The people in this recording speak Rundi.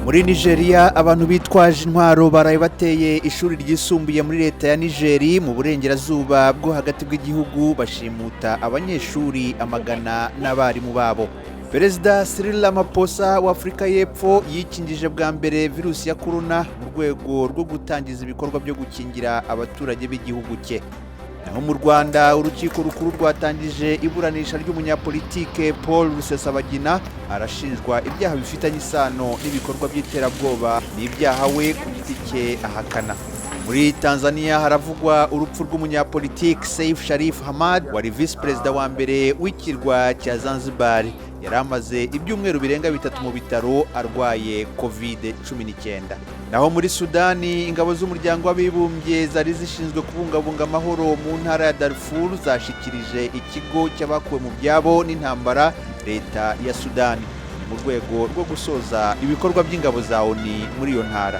Muri Nigeria, abantu bitwaje intwaro baraye bateye ishuri ryisumbuye muri leta ya Nigeri mu burengerazuba bwo hagati bw'igihugu, bashimuta abanyeshuri amagana n'abarimu babo. Perezida Cyril Ramaphosa wa Afurika y'Epfo yikingije bwa mbere virusi ya korona mu rwego rwo gutangiza ibikorwa byo gukingira abaturage b'igihugu cye. Naho mu Rwanda, urukiko rukuru rwatangije iburanisha ry'umunyapolitike Paul Rusesabagina. Arashinjwa ibyaha bifitanye isano n'ibikorwa by'iterabwoba, n'ibyaha we ku giti cye ahakana. Muri Tanzania haravugwa urupfu rw'umunyapolitike Seif Sharif Hamad wari visi perezida wa mbere w'ikirwa cya Zanzibar. Yari amaze ibyumweru birenga 3 mu bitaro arwaye COVID-19. Naho muri Sudani, ingabo z'Umuryango w'Abibumbye zari zishinzwe kubungabunga amahoro mu ntara ya Darfur zashikirije ikigo cy'abakuwe mu byabo n'intambara leta ya Sudani. Ni mu rwego rwo gusoza ibikorwa by'ingabo za ONU muri iyo ntara.